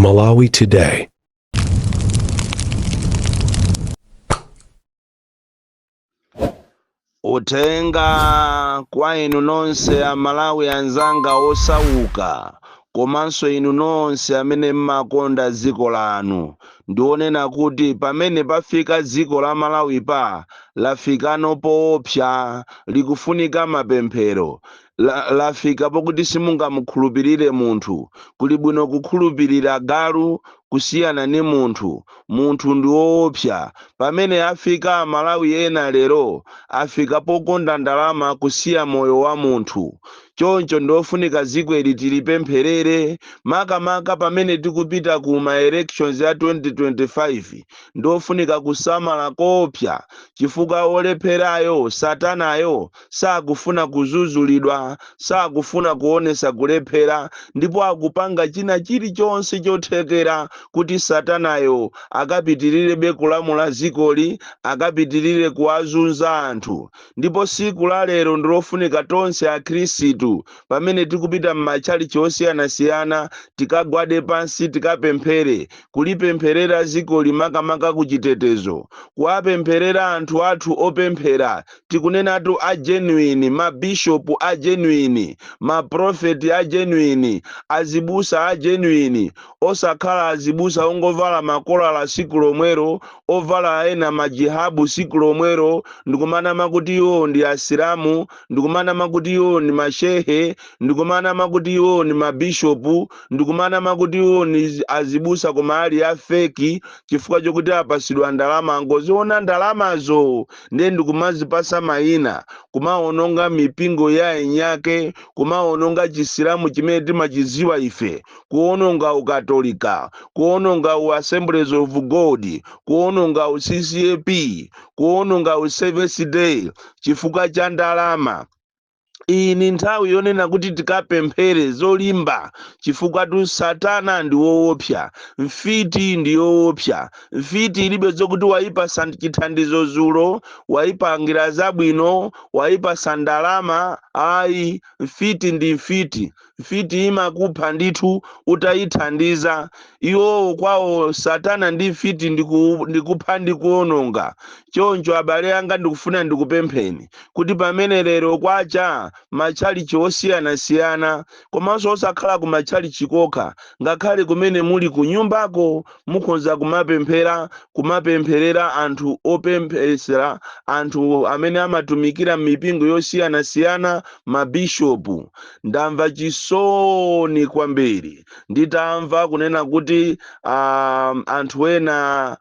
Malawi Today. Uthenga kwa inu nonse Amalawi anzanga osauka komanso inu nonse amene mmakonda dziko lanu, ndionena kuti pamene pafika dziko la Malawi pa lafikano poopsa, likufunika mapemphero. Lafika pokuti simungamukhulupirire munthu. Kuli bwino kukhulupirira galu kusiyana ni munthu. Munthu ndi woopsa. Pamene afika Amalawi ena lero, afika pokonda ndalama kusiya moyo wa munthu. Choncho ndiofunika dziko ili tilipempherere, makamaka pamene tikupita ku ma elections ya 2025. Ndiofunika kusamala koopsa chifukwa olepherayo, satanayo, sakufuna kuzuzulidwa, sakufuna kuonesa kulephera, ndipo akupanga china chilichonse chothekera kuti satanayo akapitirire kulamula dzikoli, akapitirire kuwazunza anthu. Ndipo siku la lero ndilofunika tonse akhristu pamene tikupita m'matchalichi osiyanasiyana tikagwade pansi, tikapemphere, kulipempherera dzikoli, makamaka kuchitetezo, kuwapempherera anthu athu opemphera, tikunenatu a genuine, mabishopu a genuine, maprofeti a genuine, azibusa a genuine, osakhala azibusa ongovala makolala siku lomwero, ovala ena majihabu siku lomwero, ndikumanama kuti iwo ndi asilamu, ndikumanama kuti iwo ndi mashehe, ndikumanama kuti iwo ndi mabishopu, ndikumanama kuti iwo ndi azibusa, koma ali a fake chifukwa chokuti apasidwa ndalama, angoziona ndalamazo ndiye ndikumazipasa mayina, kumaononga mipingo ya enyake, kumaononga chisilamu chimene timachiziwa ife, kuononga ukatolika, kuononga u Assemblies of God, kuononga u CCAP, kuononga u Seventh Day chifukwa cha ndalama. Iyi ni nthawi yonena kuti tikapemphere zolimba chifukwa tu satana ndi woopsa, mfiti ndi yoopsa. Mfiti ilibe zokuti wayipasa chithandizo zulo, wayipangira zabwino, wayipasa ndalama, ayi. Mfiti ndi mfiti. Mfiti imakupha ndithu utayithandiza. Iwowo kwawo satana ndi mfiti ndikupha ndi kuononga. Choncho abale anga, ndikufuna ndikupempheni kuti pamene lero kwacha, matchalichi osiyanasiyana, komanso osakhala ku matchalichi kokha, ngakhale kumene muli ku nyumbako, mukhoza kumapemphera, kumapempherera anthu opemphesera, anthu amene amatumikira m'mipingo yosiyanasiyana, mabishopu. Ndamva chisoni kwambiri nditamva kunena kuti anthu ena,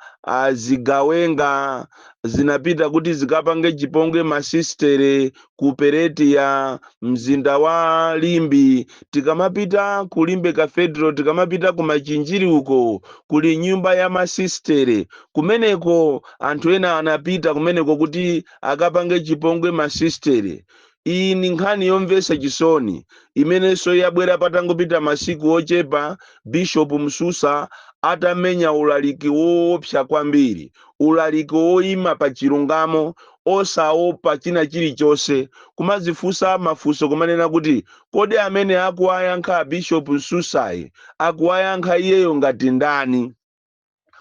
zigawenga zinapita kuti zikapange chipongwe masistere ku Peretiya, mzinda wa Limbe. Tikamapita ku Limbe Cathedral, tikamapita ku Machinjiri uko, kuli nyumba ya masistere. Kumeneko anthu ena anapita kumeneko kuti akapange chipongwe masistere. Iyi ni nkhani yomvetsa chisoni imenenso yabwera patangopita masiku ochepa Bishop Msusa atamenya ulaliki woopsa kwambiri, ulaliki woyima pa chilungamo, osaopa china chilichonse, kumazifunsa mafunso, kumanena kuti kodi amene akuwayankha Bishop Msusayi akuwayankha iyeyo ngati ndani?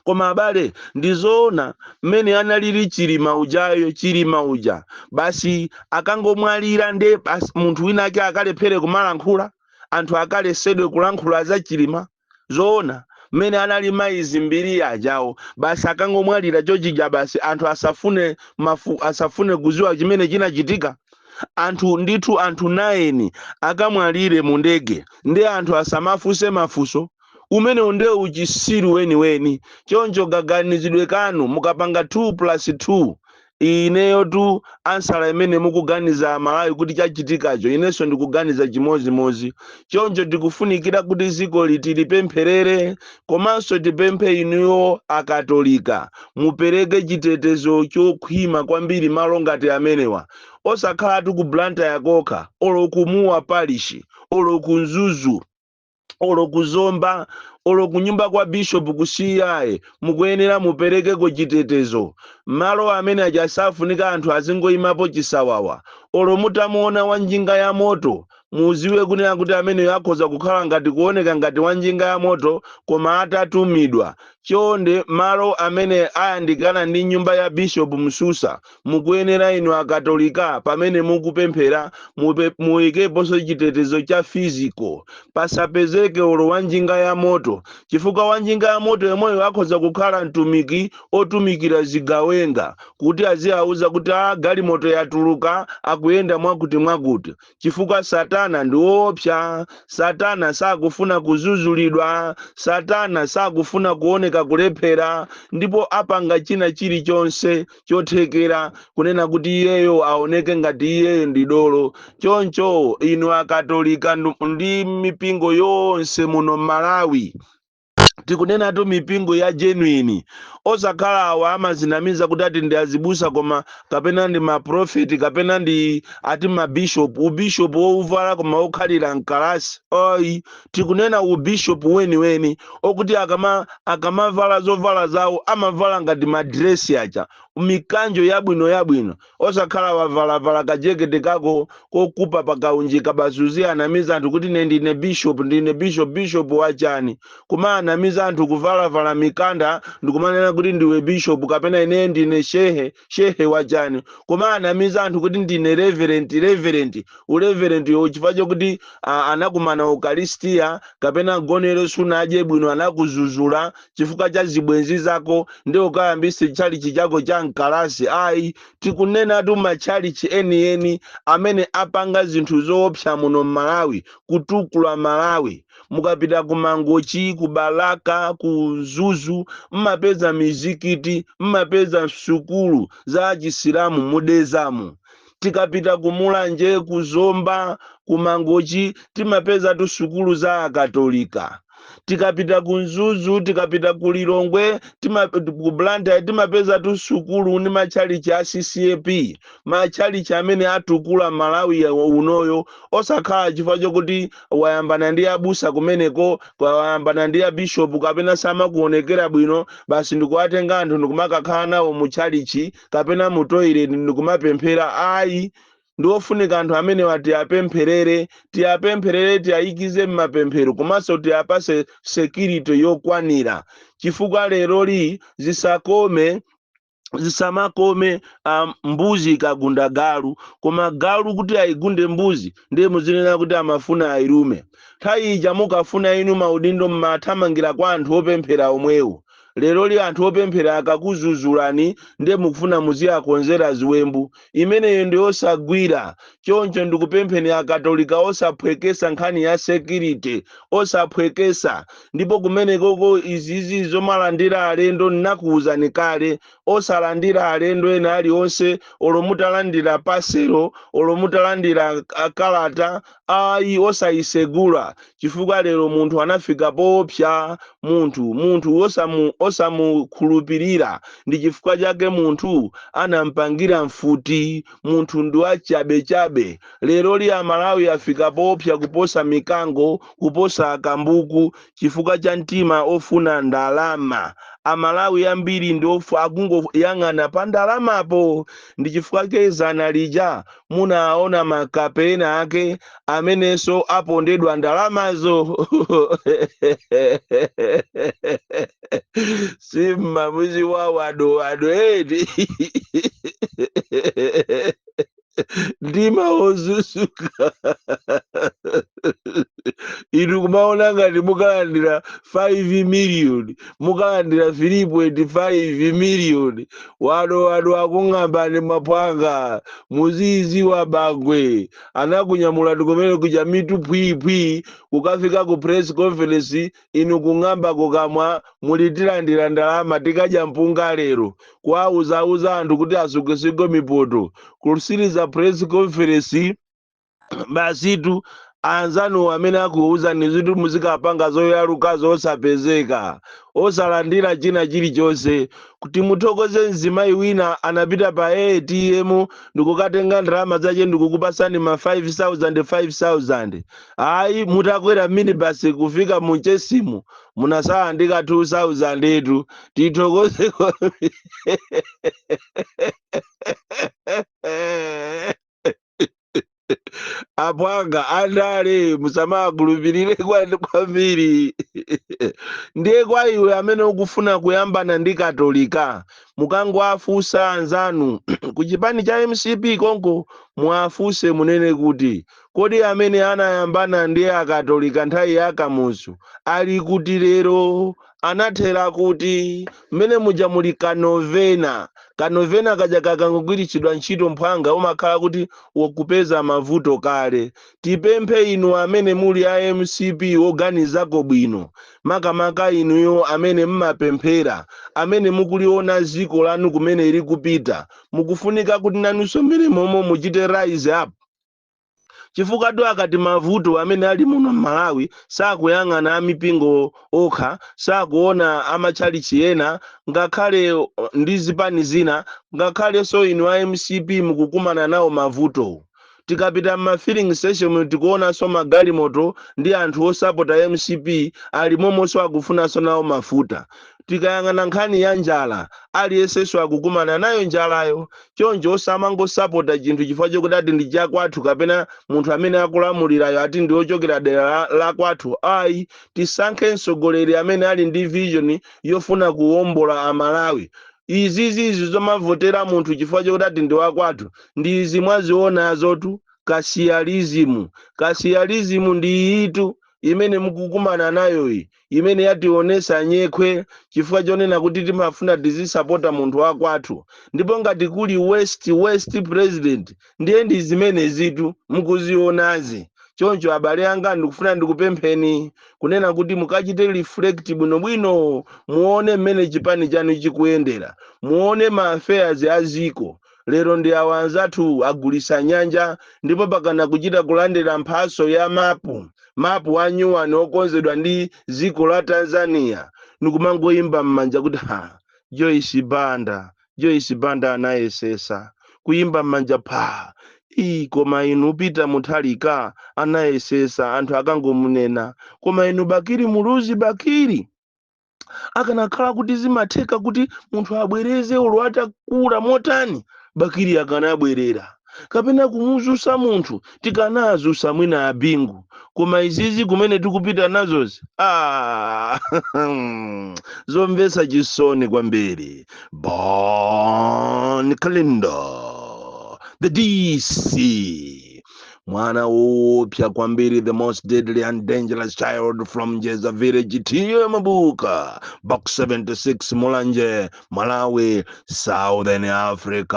Koma abale, ndizoona mmene analili Chilima ujayo, Chilima uja basi akangomwalira nde basi munthu wina ake akalephere kumalankhula, anthu akalesedwe kulankhula za Chilima? Zoona, mmene anali mayi Zimbiri ajawo, basi akangomwalira chochija basi anthu asafune kuziwa chimene chinachitika? Anthu ndithu, anthu 9 akamwalire mu ndege ndi anthu asamafunse mafunso? Umenewu ndiye uchisiru weniweni. Choncho kaganizidwe kanu, mukapanga 2 plus 2, ineyo tu answer imene mukuganiza Malawi kuti chachitikacho, inenso ndikuganiza chimozimozi. Choncho tikufunikira kuti dziko tilipempherere, komanso tipemphe inuyo akatolika mupereke chitetezo chokhwima kwambiri malo ngati amenewa, osakhalatu ku Blantyre kokha, olo ku Mua Parish, olo ku Mzuzu, olo kuzomba, olo kunyumba kwa bishop ku CI, mukuyenera muperekeko chitetezo. Malo amene aja safunika anthu azingoyimapo chisawawa. Olo mutamuona wa njinga ya moto. Muziwe kunena kuti ameneyo akhoza kukhala ngati kuoneka ngati wanjinga ya moto, koma atatumidwa. Chonde, malo amene ayandikana ndi nyumba ya Bishop Msusa, mukuyenera inu Akatolika pamene mukupemphera muyikeponso chitetezo cha physical, pasapezeke olo wanjinga ya moto, chifukwa wanjinga ya moto yemweyo akhoza kukhala mtumiki otumikira zigawenga kuti aziyauza kuti a galimoto yatuluka, akuyenda mwakuti mwakuti, chifukwa Satana ndi woopsa. Satana sakufuna kuzuzulidwa, Satana sakufuna kuoneka kulephera, ndipo apanga china chilichonse chothekera kunena kuti iyeyo aoneke ngati iyeyo ndi dolo. Choncho inu Akatolika ndi mipingo yonse muno Malawi, tikunenatu mipingo ya genuine, osakhala awa amazinamiza kuti ati ndi azibusa koma kapena ndi maprofeti kapena ndi ati mabishopu, ubishopu wouvala koma wokhalira mkalasi. Ayi, tikunena ubishopu weniweni okuti akamavala zovala zawo amavala ngati madresi aja, mikanjo yabwino yabwino, osakhala wavalavala kajekete kako kokupa pakaunjika basi anamiza anthu kuti ine ndine bishop, ndine bishop. Bishop wachani? Kuma anamiza anthu kuvalavala mikanda ndikumanena kuti ndiwe bishop, kapena ine ndine shehe. Shehe wachani? Kuma anamiza anthu kuti ndine reverend. Reverend, ureverend yo chifukwa chokuti anakumana ukaristiya kapena gonero sunadye bwino, anakuzuzula chifukwa cha zibwenzi zako, ndi ukayambise tchalichi chako cha mkalasi. Ayi, tikunenatu matchalichi enieni amene apanga zinthu zoopsa muno Mmalawi, kutukula Malawi. Mukapita ku Mangochi, ku Balaka, ku Mzuzu, mmapeza mizikiti, mmapeza sukulu za Chisilamu mudezamo. Tikapita ku Mulanje, ku Zomba, ku Mangochi, timapeza tu sukulu za Akatolika. Tikapita ku Mzuzu, tikapita ku Lilongwe, ku Blantyre, timapeza tu sukulu ndi matchalichi a CCAP, matchalichi amene atukula Malawi unoyo, osakhala chifukwa chokuti wayambana ndi abusa kumeneko, wayambana ndi abishopu kapena samakuonekera bwino, basi ndikuwatenga anthu ndikumakakhala nawo mu tchalichi kapena mu toilet ndikumapemphera. Ayi, ndiofunika anthu amenewa tiyapempherere, tiyapempherere, tiyayikize m'mapemphero, komanso tiyapase security yokwanira, chifukwa leroli zisakome, zisamakome mbuzi ikagunda galu, koma galu kuti ayigunde mbuzi ndiye muzinena kuti amafuna ayilume. Nthawi ija mukafuna inu maudindo mmathamangira kwa anthu opemphera omwewo. Leroli anthu opemphera akakuzuzulani ndiye mukufuna muziyakonzera ziwembu. Imeneyo ndi osagwira. Choncho ndikupempheni Akatolika, osaphwekesa nkhani ya security, osaphwekesa. Ndipo kumenekoko izizi zomalandira alendo, nnakuwuzani kale, osalandira alendo ena aliwonse, olo mutalandira parcel, olo mutalandira kalata, ayi, osayisegula, chifukwa lero munthu anafika poopsa. Munthu osamukhulupirira, ndi chifukwa chake munthu anampangira mfuti. Munthu ndi wachabechabe. Lero li Amalawi afika poopsa kuposa mikango, kuposa akambuku, chifukwa cha mtima ofuna ndalama. Amalawi ambiri ndi akungoyang'ana pa ndalamapo. Ndi chifukwa ke zana lija munaona makape ena ake amenenso apondedwa ndalamazo. Simmamuzi wa wado wado eti ndima wozuzuka. Inu kumaona ngati mukalandira 5 million, mukalandira 3.5 million. Wado wado akung'ambani maphwanga, muzizi wa Bangwe anakunyamula tikumene kuja mitu phwiphwi kukafika ku press conference, inu kung'amba kukamwa, mulitilandira ndalama tikadya mpunga lero, kuwauzauza anthu kuti asukesuke mipoto, kusiriza press conference basitu anzanu amene akuuzani zitu muzikapanga zoyaluka zosapezeka, osalandira china chilichonse. Kuti muthokoze mzimayi wina anapita pa ATM ndikukatenga ndalama zache ndikukupasani ma 5000 5000. Ayi, mutakwera minibus kufika munchesimu munasala ndika 2000 etu. Tithokoze. Apwanga andale musamakhulupirire kwambiri. Ndiye kwa iwe amene ukufuna kuyambana ndi Katolika, mukangoafunsa anzanu ku chipani cha MCP konko, muafunse munene kuti, kodi amene anayambana ndi Akatolika nthawi ya Kamuzu ali kuti lero? Anathera kuti? Mmene muja muli kanovena. Kanovena kaja kakangogwiritsidwa ntchito, mphwanga, umakhala kuti wakupeza mavuto kale. Tipemphe inu amene muli a MCP oganizako bwino, makamaka inuyo amene mmapemphera, amene mukuliona ziko lanu kumene likupita, mukufunika kuti nanunso mmene momwe muchite rise up, chifukwa tu akati mavuto amene ali muno m'Malawi sakuyang'ana amipingo okha, sakuona amatchalichi ena, ngakhale ndi zipani zina, ngakhalenso inu a MCP mukukumana nawo mavuto. Tikapita m'ma filling station tikuonanso magalimoto ndi anthu osapota MCP ali momonso, akufunanso nawo mafuta. Tikayang'ana nkhani ya njala, aliyensenso akukumana nayo njalayo. Choncho osamangosapota chinthu chifukwa chokuti ati ndi chakwathu, kapena munthu amene akulamulirayo ati ndi ochokera dera la kwathu, ayi. Tisankhe mtsogoleri amene ali ndi vision yofuna kuwombola Amalawi. Izizizi zomavotera munthu chifukwa chokuti ati ndi wakwathu, ndi izi mwazionazotu, kasiyalizimu. Kasiyalizimu ndi iyitu imene mukukumana nayoyi, imene yationesa nyekhwe chifukwa chonena kuti timafuna tizisapota munthu wakwathu. Ndipo ngati kuli worst president, ndiye ndi zimene zitu mukuzionazi. Choncho abale anga, ndikufuna ndikupempheni kunena kuti mukachite reflect bwinobwino, muone mmene chipani chanu chikuyendera, muone ma affairs a ziko. Lero ndi awa anzathu agulisa nyanja, ndipo pakana kuchita kulandira mphaso ya mapu, mapu a nyuwani okonzedwa ndi dziko la Tanzania, ndikumangoyimba m'manja kuti, ha, Joyce Banda, Joyce Banda anayesesa, kuyimba m'manja pha iyi. Koma inu Peter Mutharika anayesesa, anthu akangomunena. Koma inu Bakili Muluzi, Bakili akanakhala kuti zimatheka kuti munthu abwereze ulo atakula motani, Bakili akanabwerera, kapena kumuzusa munthu, tikanazusa mwina abingu. Koma izizi kumene tikupita nazozi, ah, zomvetsa chisoni kwambiri. Bon Kalindo, the DC, mwana woopsa kwambiri, the most deadly and dangerous child from Jeza village, T/A Mabuka, Box 76, Mulanje, Malawi, Southern Africa.